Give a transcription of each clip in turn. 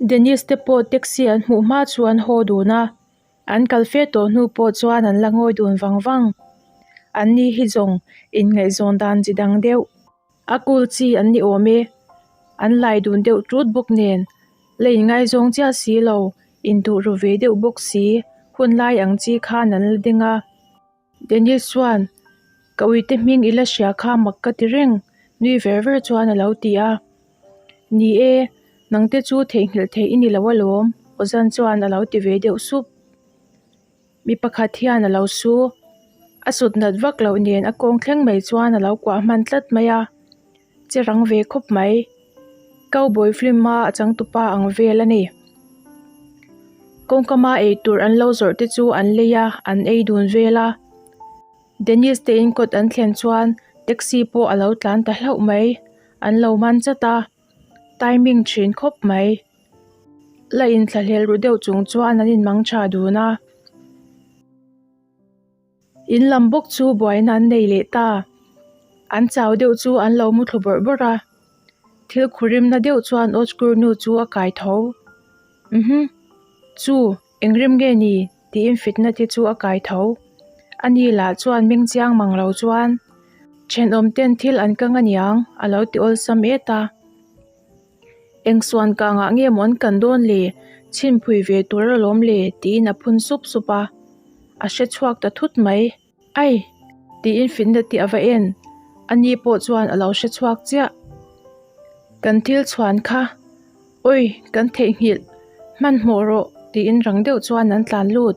Dennis te pawh taxi an hmuh hma chu an haw dun a, an kal fe tawh hnu pawh chuan an la ngawi dun vang vang. An ni hi zawng inngaihzawn dan chi dang deuh. A kul chi an ni awm e. An lai dun deuh tut bawk nen, la inngaizawng chiah si lo, induh ru ve deuh bawk si, hun lai ang chi khan an la ding a. Dennis chuan, Ka uite hming i la hria kha mak ka ti reng, nui ver ver chuan a lo ti a. Ni e, nangte chu theihnghilh theih i ni lo alawm, Ozan chuan a lo ti ve deuh sup. Mi pakhat hian a lo su. A sut nat vak loh nen a kawng thleng mai chuan a lo kuah hman tlat mai a, che rang ve khawp mai. Cowboy film a a changtupa ang vel a ni. Kawngkama eitur an lo zawrh te chu an lei a, an ei dun vel a. Dennis te in kawt an thlen chuan taxi pawh a lo tlan ta hlauh mai. An lo man chat a, timing thin khawp mai. La inthlahlel ru deuh chung chuan an inmang tha dun a. In lam bawk chu buaina an nei leh ta. An chau deuh chu an lo mu thlu bawrh bawrh a. Thil khurimna deuh chuan Ozgur nu chu a kai tho. Uhmm. Chu, eng rim nge ni? tiin fitna te chu a kai tho. Ani lah chuan meng chiang mang lo chuan, Thenawm ten thil an kang aniang, a lo ti awlsam et a. Eng suan kangah nge maw an kan dawn le? Chhinphui ve tur alawm le tiin a phun sup sup a. A hre chhuak ta thut mai. Ai! tiin Finna tih a va en. Ani pawh chuan a lo hre chhuak chiah. Kan thil chhuan kha. Awi! Kan theihnghilh. Hmanhmawh rawh tiin rang deuh chuan an tlan lut.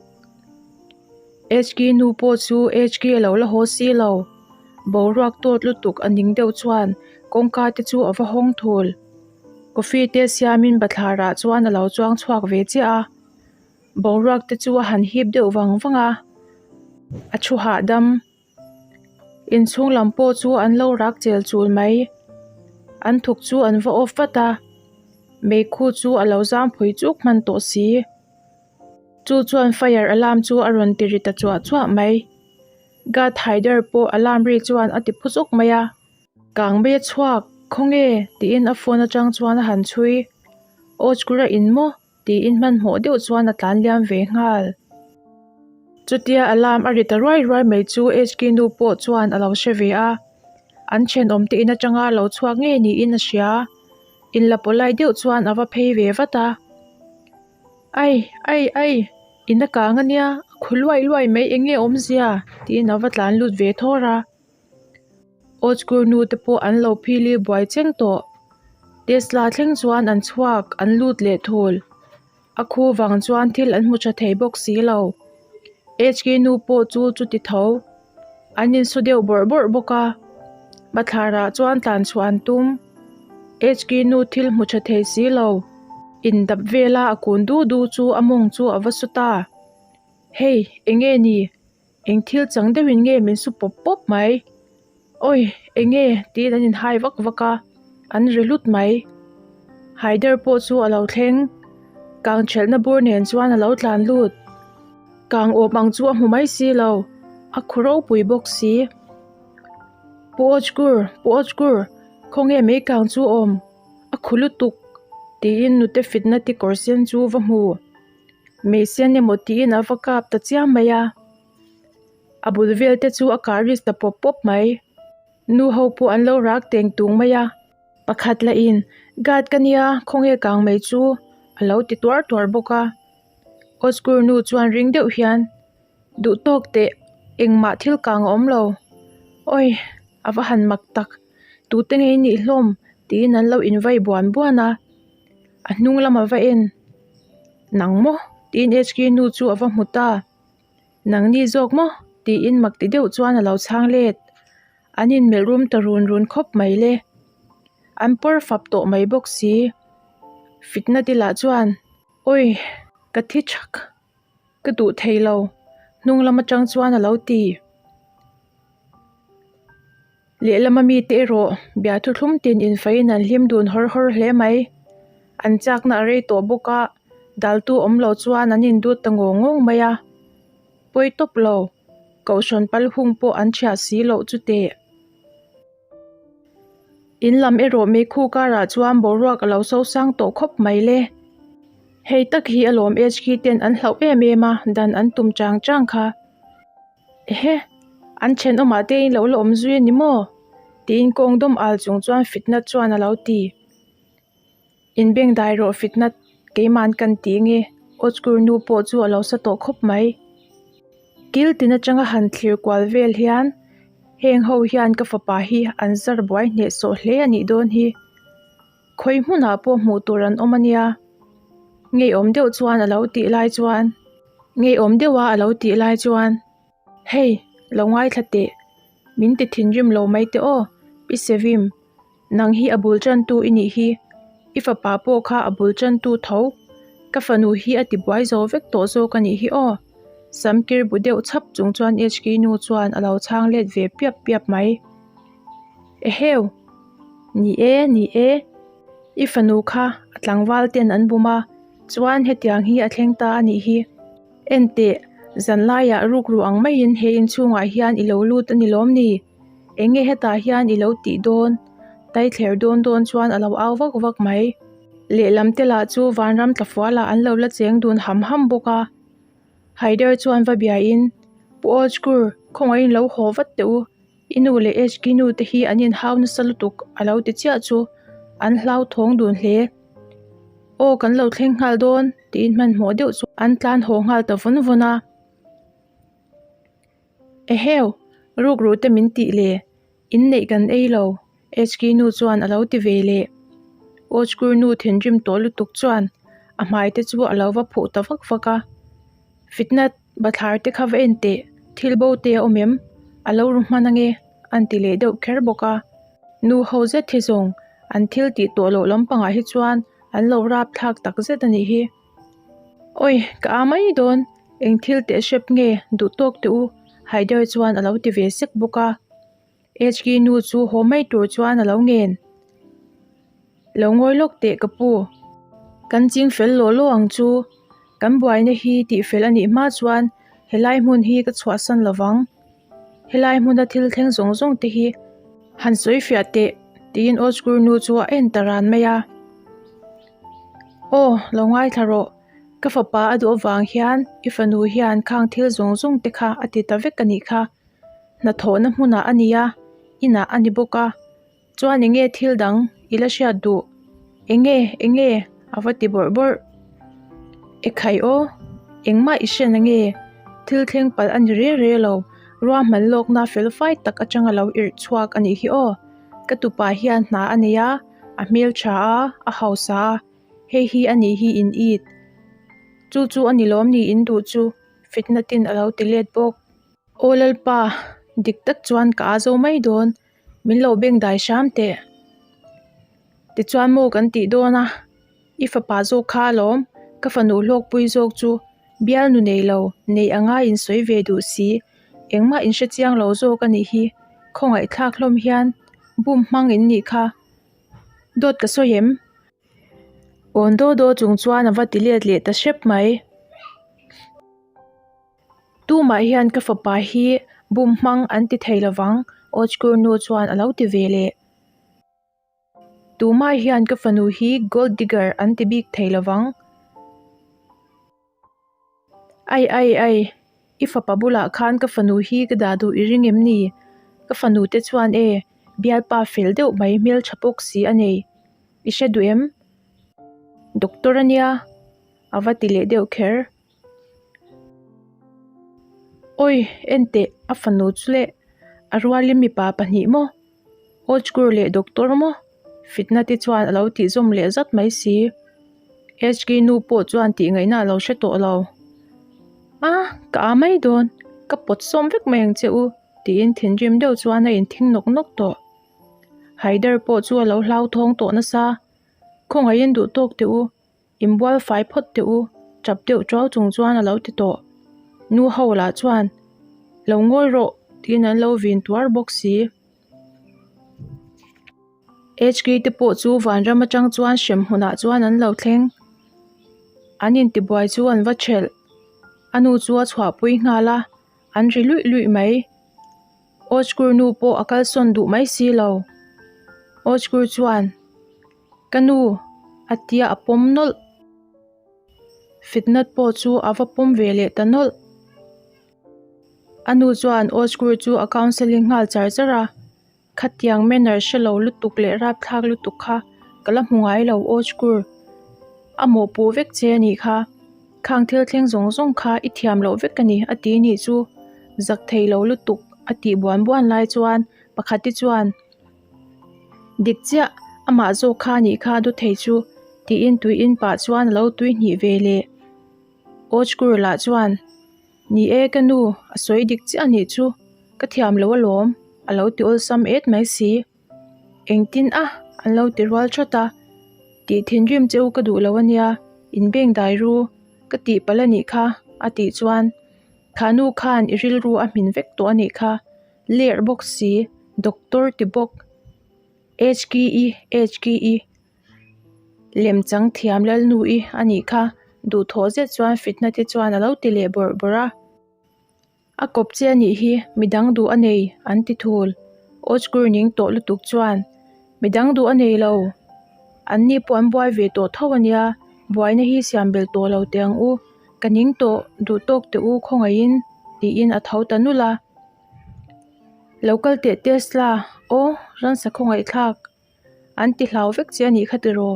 HK nu pawh chu HK a lo la haw si lo. Boruak tawt lutuk a ning deuh chuan kawngka te chu a va hawng thul. Coffee te siamin bathlar ah chuan a lo chuang chhuak ve chiah a. Boruak te chu a han hip deuh vang vang a, a thu hahdam. Inchhung lam pawh chu an lo rak chel chul mai. An thuk chu an va off vat a, meikhu chu a lo zam phui chuk hman tawh si. Chu chuan fire alarm chu a rawn ti ri ta chuah chuah mai. Guard Haider pawh alarm ri chuan a ti phu zuk mai a. Kang mai a chhuak, khawnge? tiin a phone atang chuan a han chhui. Awchkura in maw? tiin hmanhmawh deuh chuan a tlan liam ve nghal. Chutia alarm a ri ta ruai ruai mai chu HK nu pawh chuan a lo hre ve a. An thenawm te in atanga lo chhuak ngei niin a hria. Inla pawlai deuh chuan a va phei ve vat a. Ai, ai, ai, in a kang ania, a khu luai luai mai eng nge awmzia? tiin a va tlan lut ve thawr a. Awchkur nu te pawh an lo phili buai cheng tawh. Tesla thleng chuan an chhuak, an lut leh thul. A khu vang chuan thil an hmu tha thei bawk si lo. HK nu pawh chu chuti tho. An insu deuh bawrh bawrh bawk a, bathlarah chuan tlan chhuah an tum. HK nu thil hmu tha thei si lo, indap vela a kun du du chu a mawng chu a va su ta. Hei, eng nge ni? Eng thil chang deuhin nge min su pawp pawp mai? Awi, eng nge? tiin an inhai vak vak a, an ri hlut mai. Haider pawh chu a lo thleng. Kang thelhna bur nen chuan a lo tlan lut. Kang awm ang chu a hmu mai si lo, a khu ropui bawk si. Pu Awchkur, Pu Awchkur, khawnge mei kang chu awm? A khu lutuk, tiin nute fitna ti kawr sen chu va hmu. Mei sen emaw tiin a va kap ta chiam mai a, a bul vel te chu a kah ris ta pawp pawp mai. Nu ho pawh an lo rak teng tung mai a. Pakhat lah in guard ka nia khawnge kang mai chu a lo ti tuar tuar bawk a. Oskur nu chuan ring deuh hian duh tawk teh engmah thil kang a awm lo. Awi a va han mak tak tute nge i nih hlawm tiin an lo invai buan buan a. A hnung lam a va en nang maw tiin HK nu chu a va hmu ta. Nangni zawk maw? tiin mak ti deuh chuan a lo chhang let. An inmelh rum ta run run khawp mai le. An pawr fap tawh mai bawk si. Fitna te lah chuan, Awi, ka thi thak. Ka duh thei lo. Hnung lam atang chuan a lo ti. Lehlama mite erawh biathu thlum tin infaiin an hlim dun hawr hawr hle mai. An chakna a rei tawh bawk a, daltu awm lo chuan an indut ta ngawng ngawng mai a. Pawi tawp lo, Kohhran pal hung pawh an thiah si loh chu teh. In lam erawh meikhu karah chuan boruak a lo sosang tawh khawp mai le. Hei tak hi alawm HK ten an hlauh em em a, dan an tum chang chang kha. Ehe, an thenawmah te in lo la awm zui a ni maw? Tiin kawng dawm al chung chuan Fitnat chuan a lo ti. Inbeng dai rawh Fitnat, keiman kan ti nge, Awchkur nu pawh chu a lo sa tawh khawp mai. Kil tin atanga han thlir kual vel hian heng ho hian ka fapa hi an zar buai hnehsawh hle a nih dawn hi. Khawi hmunah pawh hmuh tur an awm a nia. Ngeiawm deuh chuan a lo tih lai chuan ngeiawm deuha a lo tih lai chuan Hei, lo ngaithla teh, min ti thinrim lo mai teh aw, Pi Sevim. Nang hi a bul tantu i nih hi, i fapa pawh kha a bul tantu tho. Ka fanu hi a ti buai zo vek tawh zawk a nih hi aw. Sam kir bu deuh chhap chung chuan HK nu chuan a lo chhang let ve piap piap mai. Eheu! Ni e, ni e. I fanu kha a tlangval ten an bum a, chuan hetiang hi a thleng ta a nih hi. Enteh, zanlaiah rukru ang maiin he inchhungah hian i lo lut a ni lawm ni? Eng nge hetah hian i lo tih dawn? Tai thler dawn dawn chuan a lo au vak vak mai. Lehlam te lah chu vanram tlafualah an lo la cheng dun ham ham bawk a. Haider chuan va biain, Pu Ojkur, khawngaihin lo haw vat teh u. I nu leh HK nu te hi an inhau nasa lutuk a lo ti chiah chu an hlauthawng dun hle. Aw kan lo thleng nghal dawn tiin hmanhmawh deuh chu an tlan haw nghal ta vawn vawn a. Eheu! Rukru te min tih le, inneih kan ei lo, HK nu chuan a lo ti ve leh. Ojkur nu thinrim tawh lutuk chuan a hmai te chu a lo va phuh ta vak vak a. Fitnat bathlar te kha va en teh, thil bo te a awm em? A lo ru hman ange, an ti leh deuh kher bawk a. Nu ho zet hi zawng an thil tih tawh loh lampangah hi chuan an lo rap thlak tak zet a nih hi. Awi, ka a mai dawn, eng thil teh hrep nge duh tawk teh u, Haider chuan a lo ti ve sek bawk a. HK nu chu haw mai tur chuan a lo ngen. Lo ngawi lawk teh ka pu. Kan ching fel law law ang chu. Kan buaina hi tih fel a nih hma chuan helai hmun hi ka chhuahsan lo vang. Helai hmuna thil thleng zawng zawng te hi han sawi fiah teh tiin Ozgur nu chu a en ta ran mai a. Aw, lo ngaithla rawh. Ka fapa a duh avang hian i fanu hian khang thil zawng zawng te kha a ti ta vek a nih kha. Hnathawhna hmunah a nia, inah a ni bawk a. Chuan enge thil dang i la hriat duh? Enge, enge? A va ti bawrh bawrh. Ekhai aw, engmah i hriat ange? Thil thleng palh a ni re re lo, ruahman lawkna fel fai tak atanga lo irh chhuak a nih hi aw. Ka tupa hian hna a nei a, a hmeltha a, a hausa a, hei hi a nih hi in it. Chu chu a ni lawm ni in duh chu, Fitnatin a lo ti let bawk. Aw Lalpa, dik tak chuan ka a zo mai dawn. Min lo beng dai hram teh. Tichuan maw kan tih dawn a, i fapa zawk kha alawm, ka fanu hlawkpui zawk chu bialnu nei lo, nei anga insawi ve duh si, engmah inhre chiang lo zawk a nih hi, khawngaih thlak hlawm hian bum hmang in nih kha. Dawt ka sawi em? Awn daw daw chung chuan a va ti let leh ta hrep mai. Tumah hian ka fapa hi bum hmang an ti thei lovang, Ojkur nu chuan a lo ti ve leh. Tumah hian ka fanu hi gold digger an ti bik thei lovang. Ai ai ai, i fapa bulah khan ka fanu hi ka dah duh i ring em ni? Ka fanu te chuan e, bialpa fel deuh mai hmeltha bawk si a nei. I hre duh em? Doctor a nia, a va ti leh deuh kher. Awi, enteh, a fanu chu leh a rualin mipa pahnih maw? Ojkur leh doctor maw? Fitna te chuan a lo tih zawm leh zat mai si. HK nu pawh chuan tih ngaihna a lo hre tawh lo. A, ka a mai dawn, ka pawt sawm vek mai ang che u, tiin thinrim deuh chuan a inthing nawk nawk tawh. Haider pawh chu a lo hlauthawng tawh nasa. Khawngaihin duh tawk teh u. Inbual fai phawt teh u, tap deuh tuau chung chuan a lo ti tawh. Nu ho lah chuan, Lo ngawi rawh, tiin an lo vin tuar bawk si. HK te pawh chu vanram atang chuan hrem hmunah chuan an lo thleng. An intibuai chu an va thelh. A nu chu a chhuahpui nghal a, an ri luih luih mai. Ojkur nu pawh a kalsawn duh mai si lo. Ojkur chuan. Ka nu, a tia a pawm nawlh. Fitnat pawh chu a va pawm ve leh ta nawlh. A nu chuan Ozgur chu a counselling nghal char char a, Khatiang manner hre lo lutuk leh rapthlak lutuk kha ka la hmu ngai lo Ozgur. A mawhpuh vek che a nih kha. Khang thil thleng zawng zawng kha i thiam loh vek a ni a ti nih chu zak thei lo lutuk a tih buan buan lai chuan pakhati chuan Dik chiah, amah zawk kha a nih kha a du thei chu tiin tui in pah chuan a lo tui hnih ve leh. Ozgur lah chuan. Ni e ka nu, a sawi dik chiah anih chu, ka thiam lo alawm, a lo ti awlsam et mai si. Engtin a, an lo ti rual that a, tih thinrim che u ka duh lo ania, in beng dai ru, ka tih palh anih kha, a tih chuan, Kha nu khan i rilru a hmin vek tawh anih kha, lerh bawk si, doctor ti bawk, HKE, HKE. Lemchang thiam lalnu i a nih kha, duhthawh zet chuan fitna te chuan a lo ti leh bawrh bawrh a. A kawp che a nih hi, midang duh a nei, an ti thul. Ozgur ning tawh lutuk chuan, Midang duh a nei lo, an ni pawh an buai ve tawh tho a nia, buaina hi siam belh tawh lo teh ang u, ka ning tawh, duh tawk teh u khawngaihin, tiin a tho ta nulh a. Lo kal teh Tesla, aw, ransa khawngaihthlak. An ti hlau vek che a nih kha tiraw?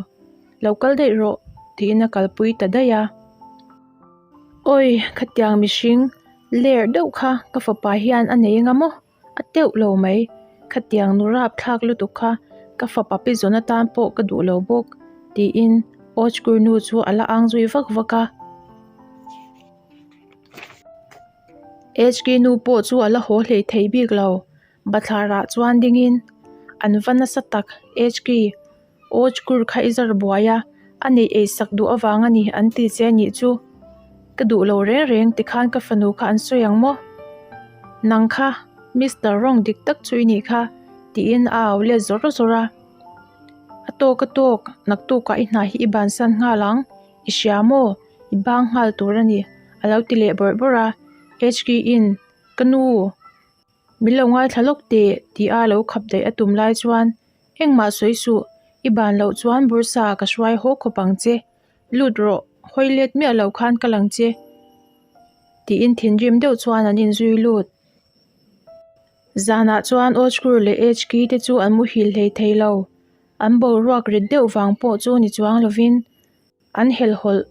Lo kal daih rawh tiin a kalpui ta daih a. Awi, khatiang mihring ler deuh kha ka fapa hian a nei anga maw? A teuh lo mai. Khatiang nu rapthlak lutuk kha ka fapa pi zawn atan pawh ka duh lo bawk tiin Ojkur nu chu a la ang zui vak vak a. HK nu pawh chu a la haw hlei thei bik lo. Bathlarah chuan dingin an va nasa tak HK Ojkur kha i zar buai a, a neih ei sak duh avang a ni an ti che anih chu. Ka duh lo reng reng tikhan ka fanu kha an sawi ang maw? Nang kha Mister Wrong dik tak chu i nih kha tiin a au let zawr zawr a. A tawk a tawk, naktukah i hna hi i bansan nghal ang, i hria maw? I bang nghal tur a ni a lo ti leh bawrh bawrh a. HK in, Ka nu! Min lo ngaithla lawk teh tih a lo khap daih a tum lai chuan engmah sawi suh, i ban loh chuan bursa ka hruai haw khawp ang che, lut rawh, hawi let miah lo khan ka lang che tiin thinrim deuh chuan an inzui lut. Zanah chuan Ojkur leh HK te chu an muhil hlei thei lo, an boruak rit deuh vang pawh chu ni chuang lovin An helhhawlh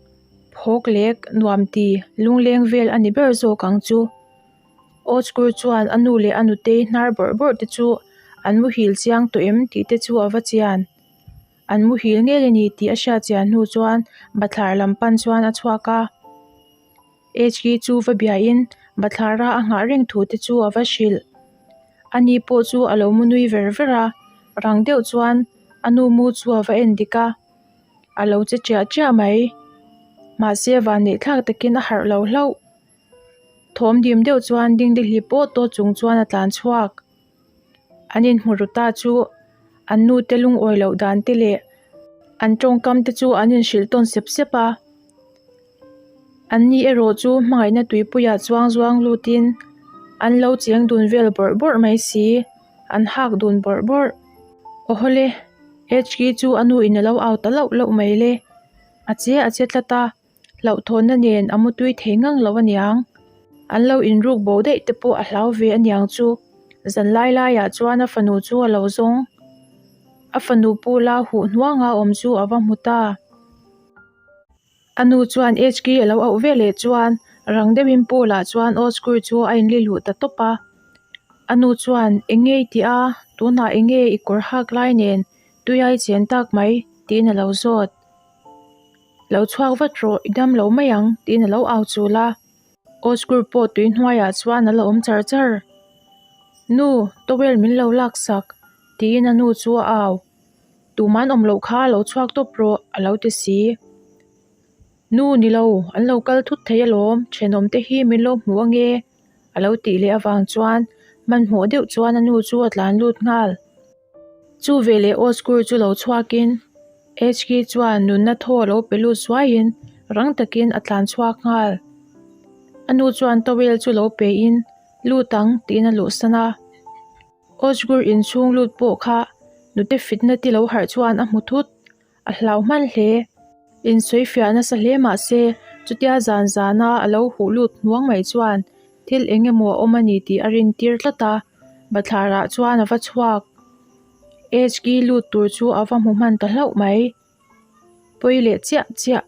phawk lek nuam ti lungleng vel a ni ber zawk ang chu. Ozgur chuan a nu leh a nutei hnar bawrh bawrh te chu an muhil chiang tawh em tih te chu a va chian. An muhil ngei a ni tih a hriat chian hnu chuan bathlar lam pan chuan a chhuak a. HK chu va biain bathlara a nghah reng thu te chu a va hrilh. Ani pawh chu a lo mu nui ver ver a, rang deuh chuan a nu mu chu a va en dik a. A lo che chiah chiah mai. Mahse vanneih thlak takin a harh lo hlauh. Thawm dim deuh chuan dingdi hlip pawh tawt chung chuan a tlan chhuak. An inhmu ru ta chu an nu te lungawi loh dan te leh an tawngkam te chu an inhrilh tawn sep sep a. An ni erawh chu hmangaihna tuipuiah chuang zuang lutin an lo cheng dun vel bawrh bawrh mai si, an hak dun bawrh bawrh. Awhawle, HK chu a nu in a lo au ta lauh lauh mai le. A che a che tlat a, hlauhthawnna nen a mutui thei ngang lo aniang. An lo inruk bo daih te pawh a hlau ve aniang chu. Zan lai laiah chuan a fanu chu a lo zawng. A fanu pula huh hnuanga awm chu a va hmu ta. A nu chuan HK a lo auh ve leh chuan rang deuhin pool ah chuan Oscar chu a inli luh ta tawp a. A nu chuan eng nge i tih a, tunah eng nge i kawr hak lai nen tui a i chen tak mai tiin a lo zawt. Lo chhuak vat rawh i dam lo mai ang tiin a lo au chul a. Oscar pawh tui hnuaiah chuan a la awm char char. Nu, towel min lo lak sak tiin a nu chu a au. Tuman awm loh kha lo chhuak tawp rawh a lo ti si. Nu ni lo, an lo kal thut thei alawm, thenawm te hi min lo hmu ange a lo tih leh avang chuan hmanhmawh deuh chuan a nu chu a tlan lut nghal. Chu veleh Oskur chu lo chhuakin HK chuan nunna thaw a lo pe lut zuaiin rang takin a tlan chhuak nghal. A nu chuan towel chu lo pein lut ang tiin a luhsan a. Ozgur inchhung lut pawh kha nute fitna ti lo harh chuan a hmu thut, a hlau hman hle. Insawi fiah nasa hle mah se Chutia zan zana a lo huh lut hnuang mai chuan thil eng emaw a awm a ni tih a rintir tlat a, bathlarah chuan a va chhuak. HK lut tur chu a va hmu hman ta hlauh mai. Pawi leh chiah chiah,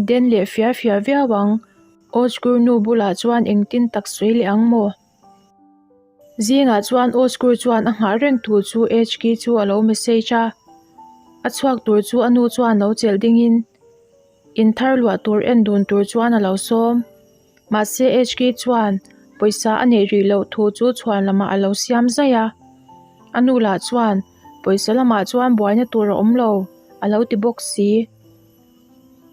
den leh fia fia viau ang, Ozgur nu bulah chuan engtin tak sawi leh ang maw? Zingah chuan Ozgur chuan a nghah reng tur chu HK chu a lo message a, a chhuak tur chu a nu chuan lo chelh dingin in thar luah tur en dun tur chuan a lo sawm. Mahse HK chuan pawisa a neih rih loh thu chu chhuan lamah a lo siam zaih a. A nu lah chuan pawisa lamah chuan buaina tur a awm lo a lo ti bawk si.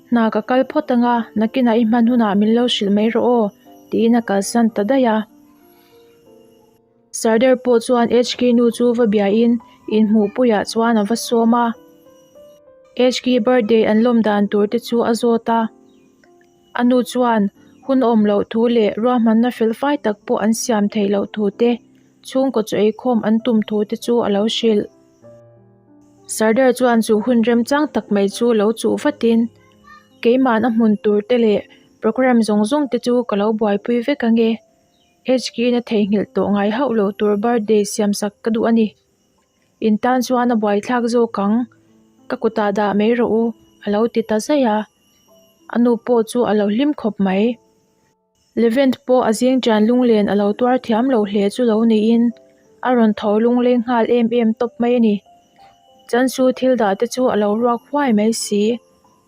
Hna ka kal phawt anga nakinah i hman hunah min lo hrilh mai rawh aw tiin a kalsan ta daih a. Sardar pawh chuan HK nu chu va biain inhmuhpuiah chuan a va sawm a. HK birthday an lawm dan tur te chu a zawt a. A nu chuan hun awm loh thu leh ruahmanna fel fai tak pawh an siam theih loh thu te, chhungkaw chaw eikhawm an tum thu te chu a lo hrilh. Sardar chuan chu hun remchang tak mai chu lo chuh vatin, Keimahna a hmun tur te leh programme zawng zawng te chu ka lo buaipui vek ange. HK-in a theihnghilh tawh ngai hauh loh tur birthday siamsak ka duh a ni. In tan chuan a buaithlak zawk ang, ka kutah dah mai rawh u, a lo ti ta zaih a. A nu pawh chu a lo hlim khawp mai. Levent pawh a zing ṭian lunglen a lo tuar thiam lo hle chu lo niin a rawn tho lungleng nghal em em tawp mai a ni. Chansu thil dah te chu a lo ruak huai mai si.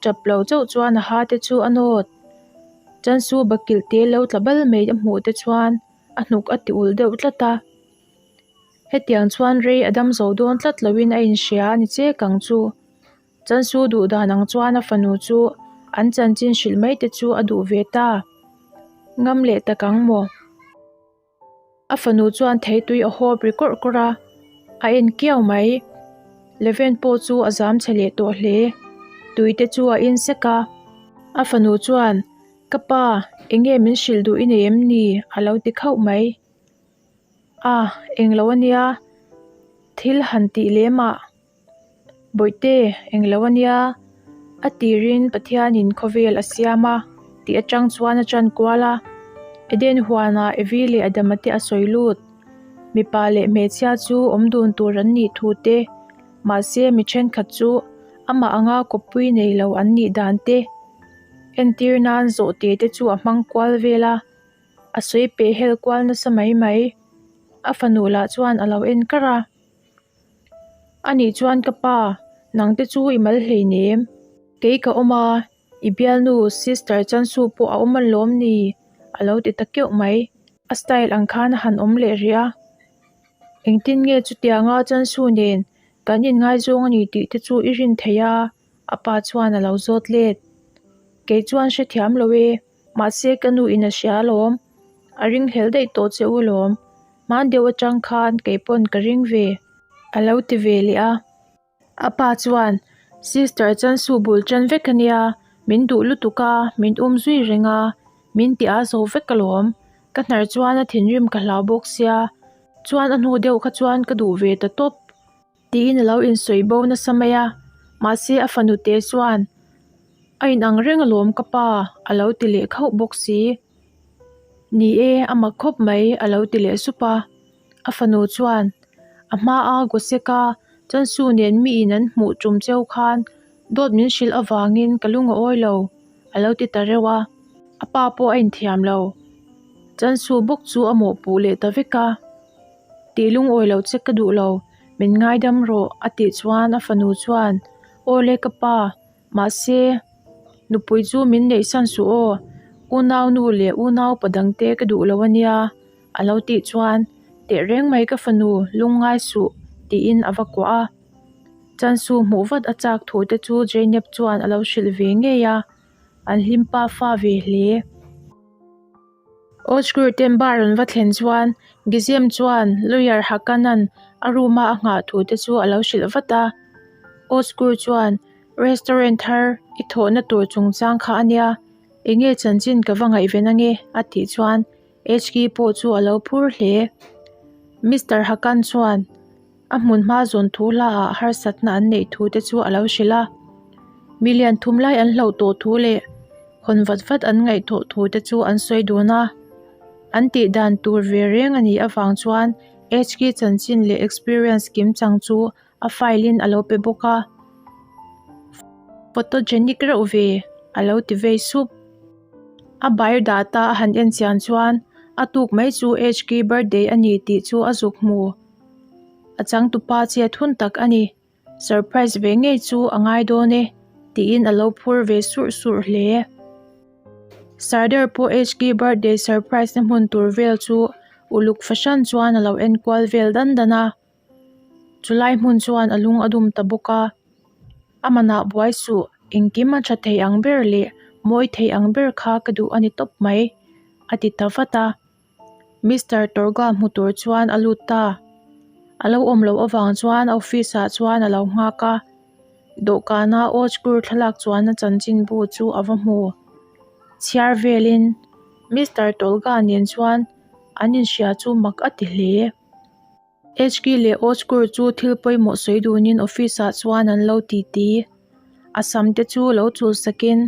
Ṭap lo chauh chuan a ha te chu a nawt. Chansu bakilh te lo tla bal mai a hmuh te chuan a hnuk a ti ulh deuh tlat a. Hetiang chuan rei a dam zo dawn tlat loin a inhria a ni chek ang chu. Chansu duh dan ang chuan a fanu chu an chanchin hrilh mai te chu a duh ve ta. Ngam leh tak ang maw? A fanu chuan theitui a hawp ri kawrh kawrh a, a en kiau mai. Leven pawh chu a zam chhe leh tawh hle. Tui te chu a in sek a. A fanu chuan, Ka pa, eng nge min hrilh duh i nei em ni? a lo ti khauh mai. A, englo a nia, thil han tih lem ah. Bawihte, englo a nia, a tirin Pathianin khawvel a siam a tih atang chuan a tan kual a. Eden huanah Evi leh Adama te a sawi lut. Mipa leh hmeichhia chu awm dun tur an nih thu te, mahse mi thenkhat chu amah anga kawppui nei lo an nih dan te entir nan zawhte te chu a hmang kual vel a. A sawi peh hel kual nasa mai mai. A fanu lah chuan a lo en kar a. Anih chuan ka pa, nang te chu i mal hleinem. Kei ka awm a, i bialnu sister Chansu pawh a awm alawm ni? A lo ti ta keuh mai. A style ang khan a han awm leh rih a. Engtin nge chutianga Chansu nen kan inngaizawng a ni tih te chu i rin theih a? A pa chuan a lo zawt let. Kei chuan hrethiam lo e. Mahse ka nu in a hria alawm, a ring hlel daih tawh che u alawm, hman deuh atang khan kei pawn ka ring ve, a lo ti ve leh a. A pa chuan, Sister Chansu bul tan vek a nia, min duh lutuk a, min um zui reng a, min ti a zo vek alawm, ka hnar chuan a thinrim ka hlau bawk sia, chuan a hnu deuh kha chuan ka duh ve ta tawp. Tiin a lo insawi bo nasa mai a, mahse a fanu te chuan a inang reng alawm ka pa a lo ti leh khauh bawk si. Ni e, a mak khawp mai a lo ti leh sup a. A fanu chuan a hmaa Goseka Chansu nen miin an hmuh tum cheu khan dawt min hrilh avangin ka lung a awi lo a lo ti ta reuh a. A pa pawh a inthiam lo. Chansu bawk chu a mawhpuh leh ta vek a. Tih lungawi lo che ka duh lo, min ngaidam rawh a tih chuan a fanu chuan, Aw le ka pa, mahse nupui chu min neih san suh aw, unau nu leh unau pa dangte ka duh lo a nia a lo tih chuan tehreng mai ka fanu lungngai suh tiin a va kuah a. Chansu hmuh vat a chak thu te chu Jainep chuan a lo hrilh ve ngei a, an hlim pa fa ve hle. Ozgur ten bar an va thlen chuan Gizem chuan lawyer Hakanan a room a a nghah thu te chu a lo hrilh vat a. Ozgur chuan restaurant thar i thawhna tur chungchang kha a nia, enge chanchin ka va ngaihven ange a tih chuan HK pawh chu a lo phur hle. Mister Hakan chuan A hmun hma zawn thu hla ah harsatna an neih thu te chu a lo hrilh a. Million thum lai an hloh tawh thu leh Hawn vat vat an ngaihthawh thu te chu an sawi dun a. An tih dan tur ve reng a nih avang chuan HK chanchin leh experience kim chang chu a file in a lo pe bawk a. Photogenic reuh ve a lo ti vei sup. A biodata a han en chian chuan a tuk mai chu HK birthday a ni tih chu a zuk hmu. A changtupa chet hun tak a ni. Surprise ve ngei chu a ngai dawn e tiin a lo phur ve surh surh hle. Sardar pawh HK birthday surprise na hmun tur vel chu uluk fahran chuan a lo enkual vel dan dan a. Chulai hmun chuan a lung a dum ta bawk a. A manah buai suh engkim a tha thei ang ber leh mawi thei ang ber kha ka duh a ni tawp mai a ti ta vat a. Mister Torga hmu tur chuan a lut ta. A lo awm loh avang chuan a office ah chuan a lo nghak a. Dawhkana Ozgur thlalak chuan a chanchinbu chu a va hmu. Chhiar velin Mister Tolga nen chuan an inhria chu mak a ti hle. HK leh Ozgur chu thil pawimawh sawi dunin office ah chuan an lo titi. A sam te chu lo chul sakin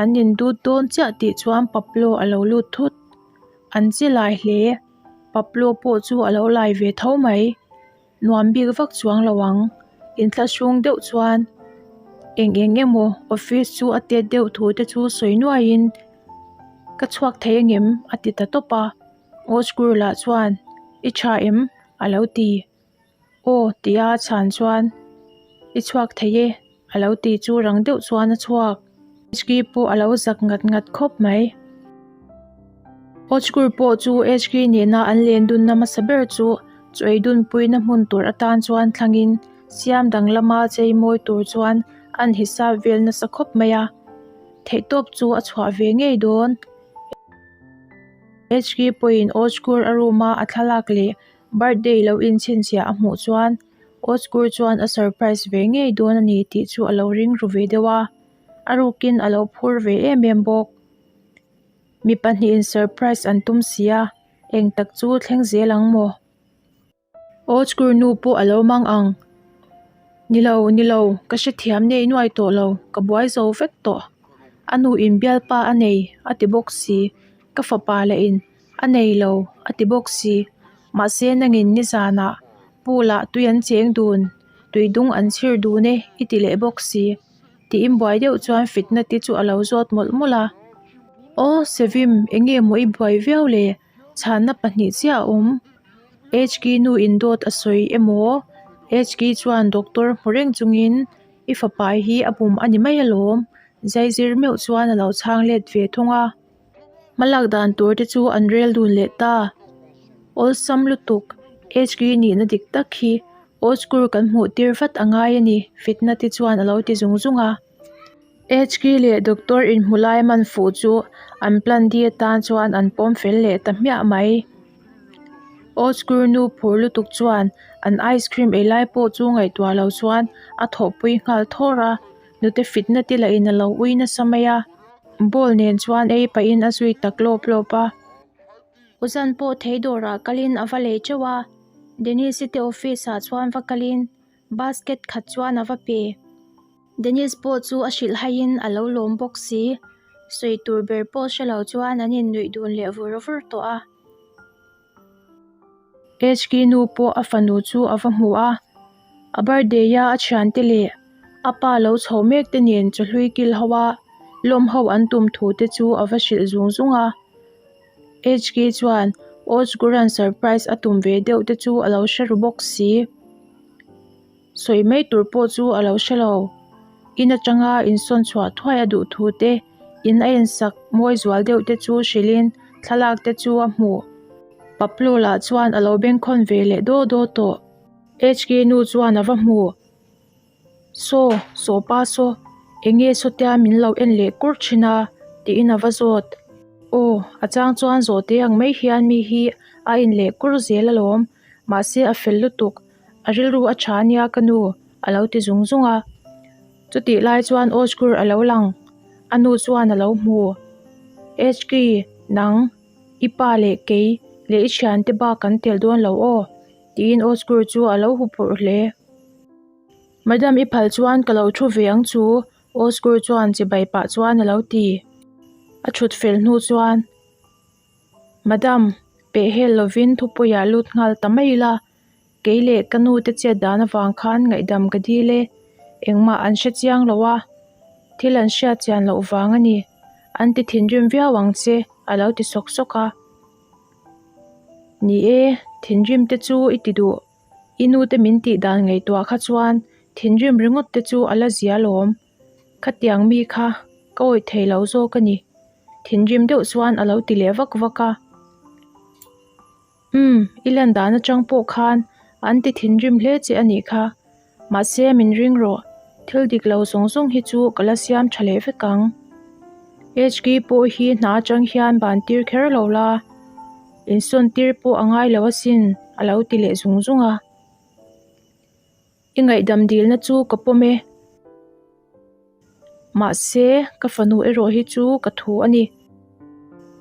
An indut dawn chiah tih chuan Pablo a lo lut thut. An che lai hle. Pablo pawh chu a lo lai ve tho mai. Nuam bik vak chuang lo ang. Inthlahrung deuh chuan eng eng emaw office chu a tet deuh thu te chu sawi nuaiin ka chhuak thei angem a ti ta tawp a. Osgur lah chuan i tha em a lo ti. Aw tia a chhan chuan i chhuak thei e a lo ti chu rang deuh chuan a chhuak. HK pawh a lo zak ngat ngat khawp mai. Ochkur pawh chu HK nena an len dunna hmasa ber chu chaw ei dunpuina hmun tur atan chuan thlangin siam danglama chei mawi tur chuan an hisap vel nasa khawp mai a. Theihtawp chu a chhuah ve ngei dawn. HK pawhin Ochkur a room a a thlalak leh Birthday lo inchhinchhiah a hmuh chuan Osgur chuan a surprise ve ngei dawn a ni tih chu a lo ring ru ve deuh a, a rukin a lo phur ve em em bawk. Mi pahnihin surprise an tum si a, eng tak chu thleng zel ang maw? Osgur nu pawh a lo mang ang. Ni lo, ni lo, ka hrethiam nei nuai tawh lo, ka buai zo vek tawh. A nu in bialpa a nei a ti bawk si, ka fapa lah in A nei lo, a ti bawk si. Mahse nangin nizanah pool ah tui an cheng dun, tui dung an chhir dun e i ti leh bawk si. Tiin buai deuh chuan fitna te chu a lo zawt mawlh mawlh a. Aw Sevim, enge maw i buai viau le? Chhanna pahnih chiah a awm. HK nu in dawt a sawi emaw? HK chuan doctor hmu reng chungin i fapa hi a bum a ni mai alawm. Zaizir meuh chuan a lo chhang let ve thung a. Hmalak dan tur te chu an rel dun leh ta. Awlsam lutuk, HK nihna dik tak hi Ozgur kan hmuh tir vat a ngai a ni, Fitna te chuan a lo ti zung zung a. HK leh Doctor inhmu lai man fuh chu an plan D atan chuan an pawm fel leh ta hmiah mai. Ozgur nu phur lutuk chuan an ice cream ei lai pawh chu ngaihtuah lo chuan a thawhpui nghal thawr a, nute fitna te lah in a lo ui nasa mai a. Ball nen chuan ei pahin a zui tak lawp lawp a. Uzan pawh thei dawrah kalin a va lei teuh a, Denise-i te office ah chuan va kalin basket khat chuan a va pe. Denise pawh chu a hrilh haiin a lo lawm bawk si, sawi tur ber pawh hre lo chuan an innuih dun leh vur vur tawh a. HK nu pawh a fanu chu a va hmu a, a birthday a a thiante leh a pa lo chho mek te nen chawhlui kil ho a lawm ho an tum thu te chu a va hrilh zung zung a. HK chuan Ozguran surprise a tum ve deuh te chu a lo hre ru bawk si. Sawi mai tur pawh chu a lo hre lo. In atanga insawn chhuah thuai a duh thu te, in a insak mawi zual deuh te chu hrilhin thlalak te chu a hmuh. Paplo lah chuan a lo bengkhawn ve leh daw daw tawh. HK nu chuan a va hmu. Saw, saw pa saw, enge sawtia min lo en leh kur thin a? tiin a va zawt. Aw, a chang chuan zawhte ang mai hian mi hi a in leh kur zel alawm, mahse a fel lutuk. A rilru a tha ania ka nu a lo ti zung zung a. Chutih lai chuan Ozgur a lo lang. A nu chuan a lo hmu. HK, nang, i pa leh kei leh i thiante bak kan tel dawn lo aw, tiin Ozgur chu a lo huphurh hle. Madam i phal chuan ka lo thu ve ang chu, Ozgur chuan chibai pah chuan a lo ti. A thut fel hnu chuan, Madam, peh hel lovin thupuiah lut nghal ta mai ila, kei leh ka nu te chet dan avang khan ngaihdam ka dil e, engmah an hre chiang lo a, thil an hriat chian loh vang a ni, an ti thinrim viau ang che, a lo ti sawk sawk a. Ni e, thinrim te chu i ti duh. I nu te min tih dan ngaihtuah kha chuan thinrim ringawt te chu a la zia alawm. Khatiang mi kha ka awih thei lo zawk a ni. Thinrim deuh chuan a lo ti leh vak vak a. Umm, i lan dan atang pawh khan an ti thinrim hle che a nih kha. Mahse min ring rawh, thil dik lo zawng zawng hi chu ka la siam tha leh vek ang. HK pawh hi hna atang hian ban tir kher lo la, insawn tir pawh a ngai lo asin a lo ti leh zung zung a. I ngaihdam dilna chu ka pawm e. Mahse, ka fanu erawh hi chu ka thu a ni.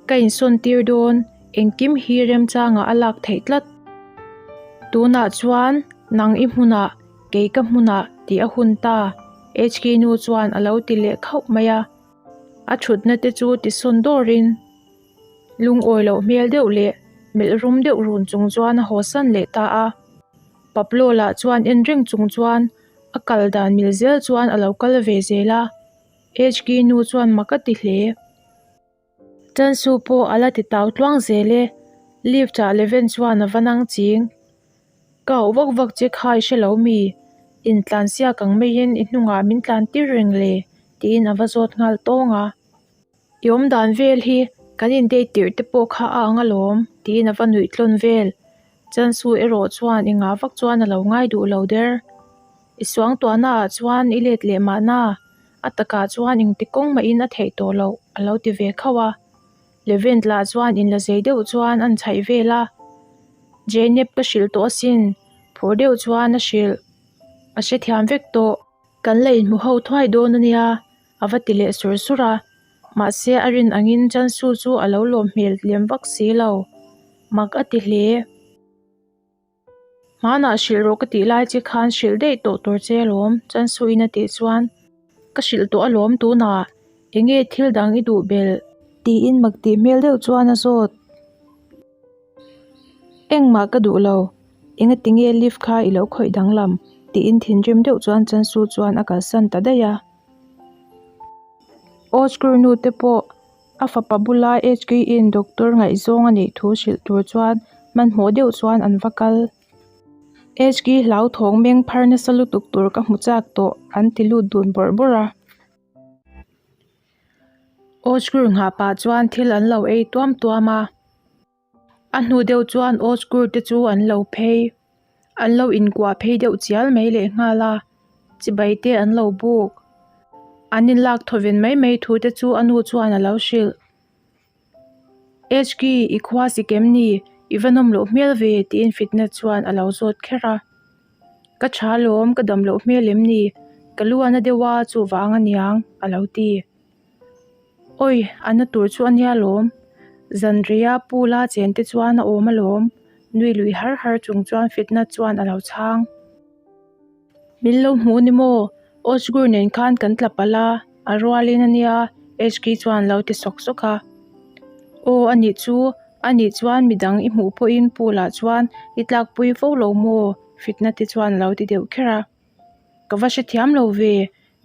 Ka insawn tir dawn, engkim hi remchangah a lak theih tlat. Tunah chuan nang i hmunah, kei ka hmunah tih a hun ta, HK nu chuan a lo ti leh khauh mai a. A thutna te chu tisawn dawrin lungawi loh hmel deuh leh melh rum deuh run chung chuan a hawsan leh ta a. Pablo lah chuan en reng chung chuan A kal dan mil zel chuan a lo kal ve zel a, HK nu chuan mak a ti hle. Chansu pawh a la ti tau tluang zel e, lift ah Leven chuan a va nang ching. Ka auh vak vak che kha i hre lo mi? Intlan siak ang maiin i hnungah min tlan tir reng le? tiin a va zawt nghal tawng a. I awm dan vel hi kan in date tirh te pawh kha a ang alawm tiin a va nuih tlawn vel. Chansu erawh chuan i ngah vak chuan a lo ngai duh lo der. I suangtuahna ah chuan i let leh mahna, a takah chuan engti kawng mahin a theih tawh loh a lo ti ve khauh a. Levent lah chuan inla zei deuh chuan a inchhaih vel a. Jainep ka hrilh tawh asin, phur deuh chuan a hrilh. A hrethiam vek tawh. Kan la inhmu ho thuai dawn a nia, a va ti leh sur sur a. Mahse a rin angin Chansu chu a lo lawm hmel lem vak si lo. Mak a ti hle. Hmanah hrilh rawh ka tih lai che khan hrilh daih tawh tur che alawm, Chansu in a tih chuan ka hrilh tawh alawm tunah enge thil dang i duh belh? Tiin mak tih hmel deuh chuan a zawt. Engmah ka duh lo, engati nge lift kha i lo khawih danglam? Tiin thinrim deuh chuan Chansu chuan a kalsan ta daih a. Oscar nu te pawh a fapa bula HK in doctor ngaihzawng a neih thu hrilh tur chuan hmanhmawh deuh chuan an va kal. HK hlauthawng meng phar nasa lutuk tur ka hmu chak tawh an ti lut dun bawrh bawrh a. Oscar nghah pah chuan thil an lo ei tuam tuam a. A hnu deuh chuan Oscar te chu an lo phei. An lo inkuah phei deuh chial mai leh nghal a, chibai te an lo buk. An inlak thawven mai mai thu te chu a nu chuan a lo hrilh. HK, i khua si kem ni? I va nawm loh hmel ve? tiin Fitna chuan a lo zawt kher a. Ka tha lawm, ka dam loh hmel em ni? Ka lu a na deuh a, chuvang a niang, a lo ti. Awi, a na tur chu a nia lawm. Zan reia pool a chen te chuan a awm alawm, nui lui har har chung chuan Fitna chuan a lo chhang. Min lo hmuh ni maw? Osgur nen khan kan tla palh a, a rualin a nia, HK chuan a lo ti sawk sawk a. Aw, a nih chu, a nih chuan midang i hmuh pawhin pool ah chuan i tlakpui fo lo maw? Fitna te chuan a lo ti deuh kher a. Ka va hrethiam lo ve,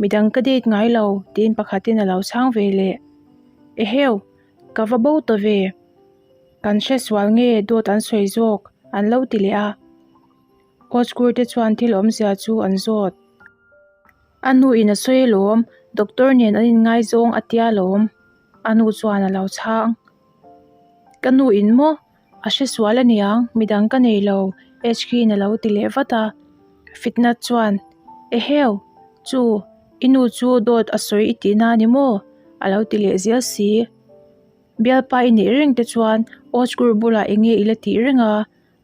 midang ka date ngai lo, tiin pakhatin a lo chhang ve leh. Eheu, ka va bo ta ve. Kan hre sual nge dawt an sawi zawk, an lo ti leh a. Coach kur te chuan thil awmzia chu an zawt. A nu in a sawi alawm, doctor nen an inngaizawng a tia alawm, a nu chuan a lo chhang. Ka nu in maw? A hre sual aniang, midang ka nei lo, HK in a lo ti leh vat a. Fitna chuan, Eheu, chu, i nu chu dawt a sawi i tihna a ni maw? a lo ti leh zel si. Bialpa i neih reng te chuan Osgur bulah eng nge i la tih reng a?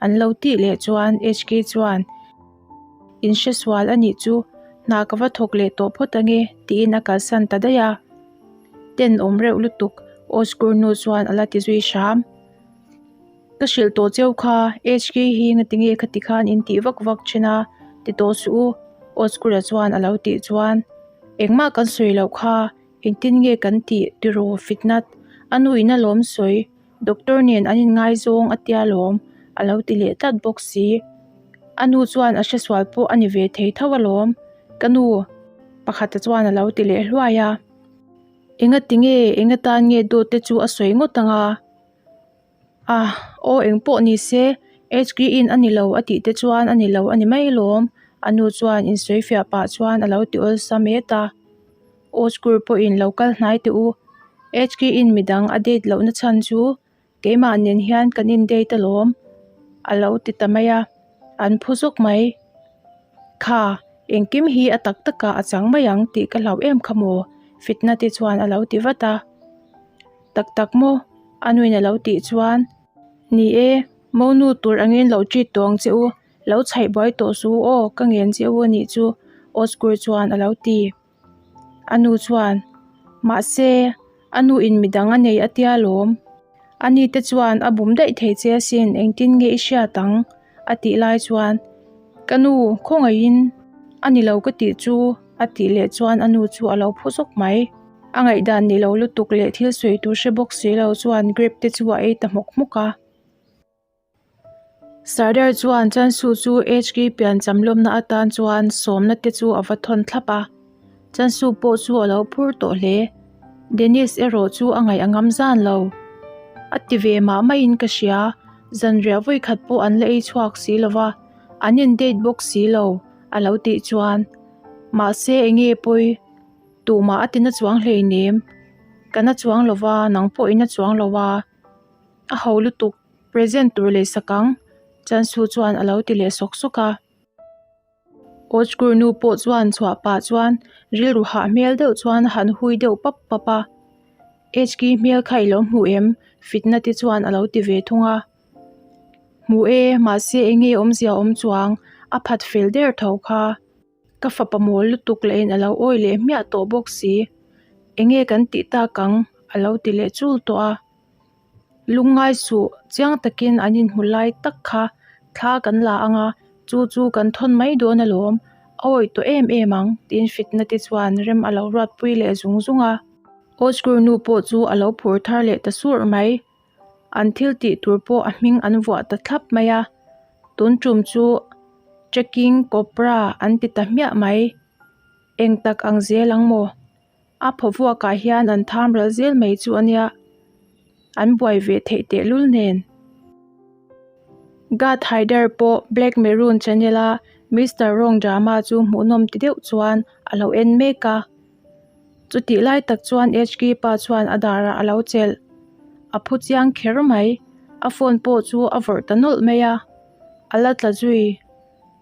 An lo tih leh chuan HK chuan, In hre sual a nih chu, hna ka va thawk leh tawh phawt ange, tiin a kalsan ta daih a. Ten awm reuh lutuk, Osgur nu chuan a la ti zui hram. Ka hrilh tawh cheu kha, HK hi ngatinge khati khan in tih vak vak thin a, ti tawh suh u, Osgur-a chuan a lo tih chuan, Engmah kan sawi loh kha, engtin nge kan tih tiraw Fitnat? A nu in a lawm sawi, doctor nen an inngaizawng a tia lawm, a lo ti leh tlat bawk si. A nu chuan a hresual pawh a ni ve thei tho alawm, ka nu pakhata chuan a lo ti leh hluai a. Enga tinge, enga tan nge dawt te chu a sawi ngawt ang a? Ah, aw eng pawh ni se, HK in a ni lo a tih te chuan a ni lo a ni mai lawm, a nu chuan insawi fiah pah chuan a lo ti awlsam et a. Aw school pawhin lo kal hnai teh u, HK in midang a date lohna chhan chu keimah nen hian kan in date alawm a lo ti ta mai a, an phu zawk mai. Kha, engkim hi a tak takah a chang mai ang tih ka hlauh em kha maw? Fitna te chuan a lo ti vat a. Tak tak maw? A nuin a lo tih chuan, Ni e, monu tur angin lo treat tawh ang che u, lo chhaih buai tawh suh u aw, ka ngen che u a nih chu, Osgur chuan a lo ti. A nu chuan, Mahse, a nu in midang a nei a tia lawm. A ni te chuan a bum daih thei che asin, engtin nge i hriat ang? a tih lai chuan, Ka nu, khawngaihin a ni lo ka tih chu a tih leh chuan a nu chu a lo phu zawk mai. A ngaihdan ni lo lutuk leh thil sawi tur hre bawk si lo chuan grape te chu a ei ta hmawk hmawk a. Sardar chuan Chansu chu HK piancham lawmna atan chuan sawmna te chu a va thawn thlap a. Chansu pawh chu a lo phur tawh hle. Dennis erawh chu a ngaih a ngam zan lo. A ti ve mah maiin ka hria, zanriah vawikhat pawh an la ei chhuak si lo va, an in date bawk si lo a lo tih chuan. Mahse enge pawi? Tumah a ti na chuang hleinem. Ka na chuang lo va, nang pawh i na chuang lo a. A ho lutuk, present tur leh sak ang, Chansu chuan a lo ti leh sawk sawk a. Coach nu pawh chuan chhuah pah chuan rilru hah hmel deuh chuan a han hui deuh pap pap a. HK hmel kha i lo hmu em? Fitna te chuan a lo ti ve thung a. Hmu e, mahse enge awmzia awm chuang a phat fel der tho kha. Ka fapa mawl lutuk leh in a lo awi leh hmiah tawh bawk si. Enge kan tih tak ang? A lo ti leh chul tawh a. Lungngai suh chiang takin an inhmu lai tak kha thla kan la ang a, chu chu kan thawn mai dawn alawm, a awih tawh em em ang tiin fitna te chuan rem a lo ruatpui leh zung zung a. Osgur nu pawh chu a lo phur thar leh ta surh mai. An thil tih tur pawh a hming an vuah ta thlap mai a, tun tum chu Trekking Cobra an ti ta hmiah mai. Eng tak ang zel ang maw? A phawvuakah hian an tham ral zel mai chu a nia, an buai ve theih tehlul nen. Gad Haider pawh Black Maroon channel a Mister Wrong drama chu hmuhnawm ti deuh chuan a lo en mek a. Chutih lai tak chuan HK pa chuan a darah a lo chelh. A phu chiang kher mai, a phone pawh chu a vawrh ta nawlh mai a, a la tla zui.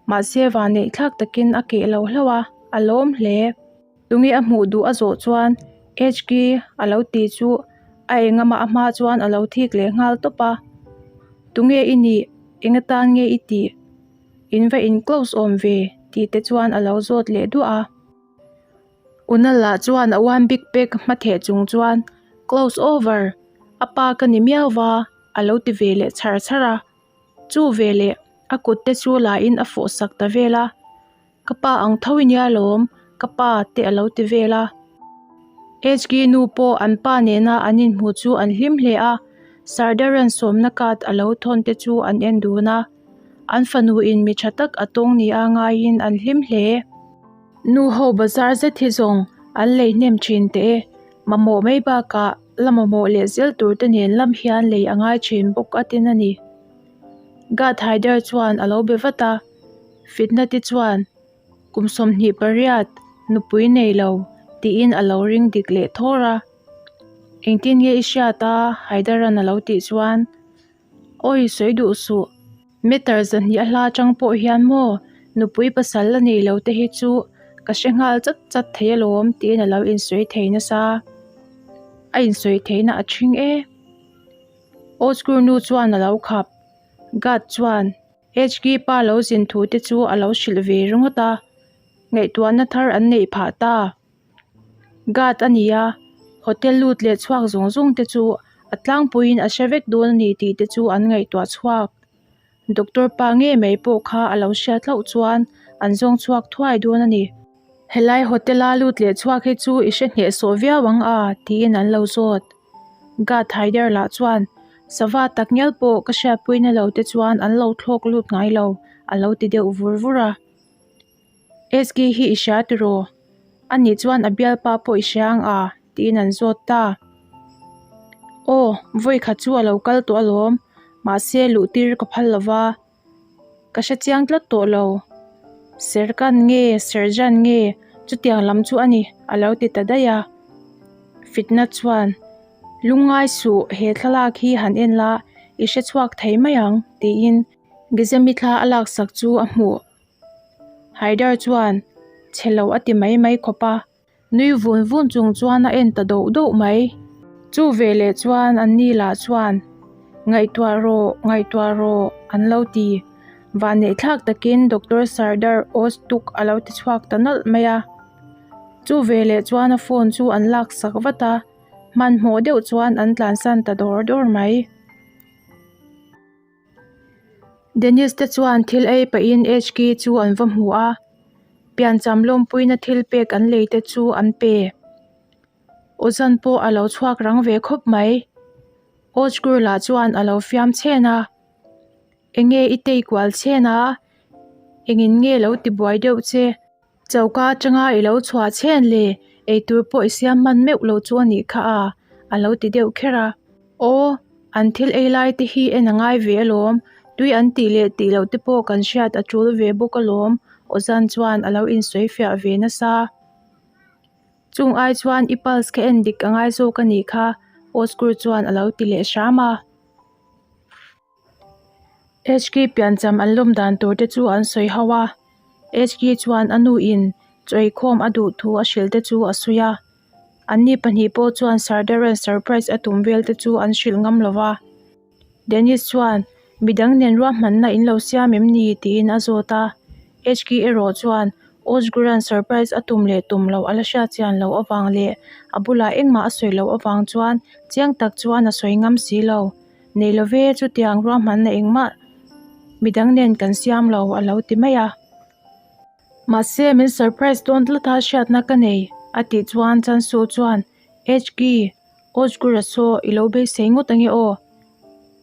Mahse vanneih thlak takin a keh lo hlauh a, a lawm hle. Tunge a hmuh duh a zawh chuan HK a lo ti chu a engama a hma chuan a lo thik leh nghal tawp a. Tunge i nih? Eng atan nge i tih? In va in close awm ve tih te chuan a lo zawt leh duah a. Unala chuan a one big pack hma theh chung chuan close over, a pa ka ni miau va a lo ti ve leh chhar chhar a. Chu veleh a kut te chu la in a fawh sak ta vel a. Ka pa ang tho i nia lawm, ka pa te a lo ti vel a. HK nu pawh an pa nena an inhmu chu an hlim hle a, Sardar-a'n sawmna card a lo thawn te chu an en dun a. An fanu in mi tha tak a tawng nia ngaiin an hlim hle. Nu ho bazar zet hi zawng an lei hnem thin teh e, mamawh mai bakah la mamawh leh zel tur te nen lam hian lei a ngai thin bawk a tin a ni. Gad Haider chuan a lo be vat a. Fitna te chuan kum 28 nupui nei lo tiin a lo ring dik leh thawr a. Engtin nge i hriat a? Haidaran a lo tih chuan, Awi sawi duh suh, meter 200 a hla atang pawh hian maw nupui pasal la nei lo te hi chu ka hre nghal chat chat thei alawm tiin a lo insawi thei nasa. A insawi theihna a ṭhing e. Osgur nu chuan a lo khap. Gad chuan. HK pa lo zin thu te chu a lo hrilh ve ringawt a, ngaihtuahna thar an neih phah ta. Guard a ni a, hotel lut leh chhuak zawng zawng te chu a tlangpuiin a hre vek dawn a ni tih te chu an ngaihtuah chhuak. Doctor pa ngei mai pawh kha a lo hriat hlauh chuan an zawng chhuak thuai dawn a ni. Helai hotel a lut leh chhuak hi chu i hre hnehsawh viau ang a tiin an lo zawt. Guard Haider lah chuan, Sava takngial pawh ka hriatpuina lo te chuan an lo thlawk lut ngai lo, a lo ti deuh vur vur a. Eski hi i hria tiraw? Anih chuan a bialpa pawh i hria ang a? tiin an zawt ta. Aw, vawi khat chu a lo kal tawh alawm, mahse luh tir ka phal lo va, ka hre chiang tlat tawh lo. Serkan nge Serjan nge chutiang lam chu a ni a lo ti ta daih a. Fitna chuan, Lungngai suh, he thlalak hi han en la, i hre chhuak thei mai ang tiin Gizemi thla a laksak chu a hmuh. Haidar chuan chhe lo a ti mai mai khawp a, nui vun vun chung chuan a en ta doh doh mai. Chu veleh chuan an ni lah chuan ngaihtuah rawh ngaihtuah rawh an lo ti. Vanneih thlak takin Doctor Sardar Oztuk a lo ti chhuak ta nawlh mai a. Chu veleh chuan a phone chu an lak sak vat a, hmanhmawh deuh chuan an tlansan ta dawr dawr mai. Dennis te chuan thil ei pahin HK chu an va hmu a, piancham lawmpuina thil pek an lei te chu an pe. Ozan pawh a lo chhuak rang ve khawp mai. Ozgur lah chuan a lo fiam chhen a, Enge i tei kual chhen a, engin nge lo tibuai deuh che? Choka atanga i lo chhuah chhen le, eitur pawh i siam hman meuh lo chu a nih kha a, a lo ti deuh kher a. Aw, an thil ei lai te hi en a ngai ve alawm, tui an tih leh tih loh te pawh kan hriat a tul ve bawk alawm, Ozan chuan a lo insawi fiah ve nasa. Chung ai chuan i pulse kha en dik a ngai zawk a nih kha, Oskur chuan a lo ti leh hram a. HK piancham an lawm dan tur te chu an sawi ho a, HK chuan a nu in chaweikhawm a duh thu a hrilh te chu a sawi a, anni pahnih pawh chuan Sardar-a'n surprise a tum vel te chu an hrilh ngam lo va. Dennis chuan midang nen ruahmanna in lo siam em ni tiin a zawt a, HK erawh chuan Ozgur-a'n surprise a tum leh tum loh a la hriat chian loh avang leh a bulah engmah a sawi loh avang chuan chiang tak chuan a sawi ngam si lo. Nei lo ve, chutiang ruahmanna engmah midang nen kan siam lo a lo ti mai a. Mahse, min surprise dawn tlata hriatna ka nei, a tih chuan Chansu chuan, HK, Ozgur-a saw i lo beisei ngawt ange aw.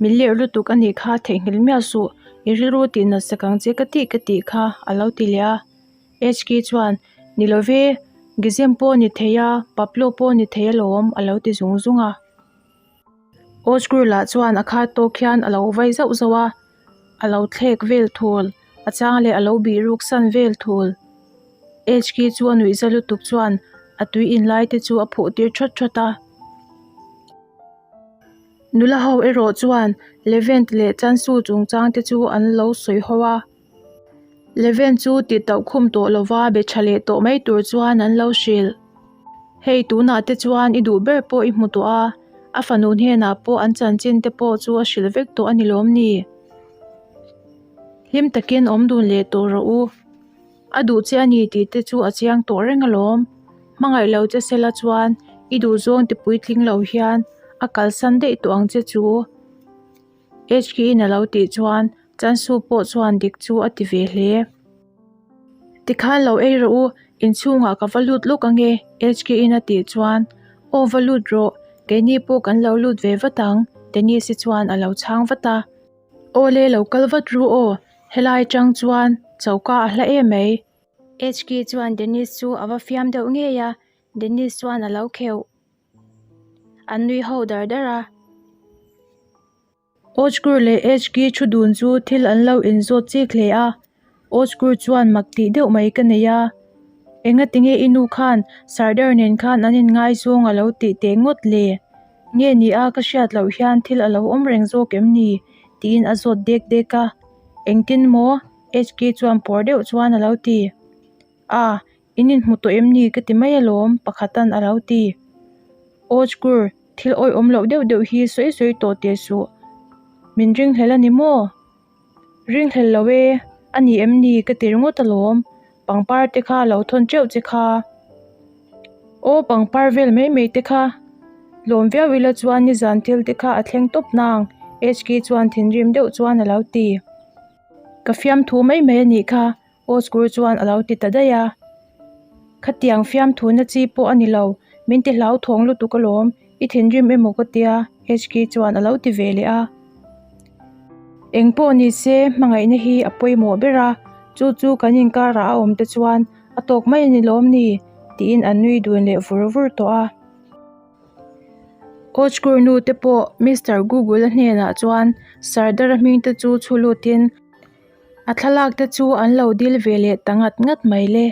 Min lerh lutuk a nih kha theihnghilh miah suh, i rilru tih natsak ang che ka tih ka tih kha, a lo ti leh a. HK chuan, Ni lo ve, Gizem pawh ni thei a, Pablo pawh ni thei alawm, a lo ti zung zung a. Ozgur lah chuan a khat tawk hian a lo vai zauh zauh a, a lo thlek vel thul, a chang leh a lo bih ruk san vel thul. HK chu a nuih za lutuk chuan a tui in lai te chu a phuh tir thawt thawt a. Nula ho erawh chuan Levent leh Chansu chungchang te chu an lo sawi ho a. Leven chu tih tauh khum tawh lova be tha leh tawh mai tur chuan an lo hrilh. Hei tunah te chuan i duh ber pawh i hmu tawh a, a fanu hnenah pawh an chanchin te pawh chu a hrilh vek tawh a ni lawm ni? Hlim takin awm dun leh tawh rawh u. A duh che a ni tih te chu a chiang tawh reng alawm. Hmangaih lo che sela chuan i duh zawng ti puitling lo hian a kalsan daih tawh ang che chu. HK-in a lo tih chuan Chansu pawh chuan dik chu a ti ve hle. Tikhan lo ei rawh u, inchhungah ka va lut lawk ange HK-in a tih chuan Aw va lut rawh, keini pawh kan lo lut ve vat ang Denise-i chuan a lo chhang vat a. Aw le lo kal vat ru aw, helai atang chuan choka a hla em mai. HK chuan Denise chu a va fiam deuh ngei a, Denise chuan a lo kheuh. An nui ho dar dar a. Ozgur leh HK thu dun chu thil an lo inzawt chik hle a. Ozgur chuan mak tih deuh mai ka nei a. Enga tinge i nu khan Sardar nen khan an inngaizawng a lo tih teh ngawt le? Nge ni a ka hriat loh hian thil a lo awm reng zawk em ni? tiin a zawt dek dek a. Engtin maw? HK chuan pawr deuh chuan a lo ti. A, in inhmu tawh em ni ka ti mai alawm, pakhatan a lo ti. Ozgur, thil awihawm loh deuh deuh hi sawi sawi tawh teh suh. Min ringhlel a ni maw? Ringhlel lo e, a ni em ni ka ti ringawt alawm, pangpar te kha lo thawn teuh che kha. Aw pangpar vel mai mai te kha lawm viau ila chuan nizan thil te kha a thleng tawp nang, HK chuan thinrim deuh chuan a lo ti. Ka fiamthu mai mai a nih kha, Osgur chuan a lo ti ta daih a. Khatiang fiamthu na chi pawh a ni lo, min ti hlauthawng lutuk alawm. I thinrim emaw ka tia, HK chuan a lo ti ve leh a. Eng pawh ni se, hmangaihna hi a pawimawh ber a, chu chu kan inkarah a awm te chuan a tawk mai a ni lawm ni? tiin an nui dun leh vur vur tawh a. Coach nu te pawh Mister Google-a hnenah chuan Sardar-a hming te chu chhu lutin a thlalak te chu an lo dil ve leh ta ngat ngat mai le.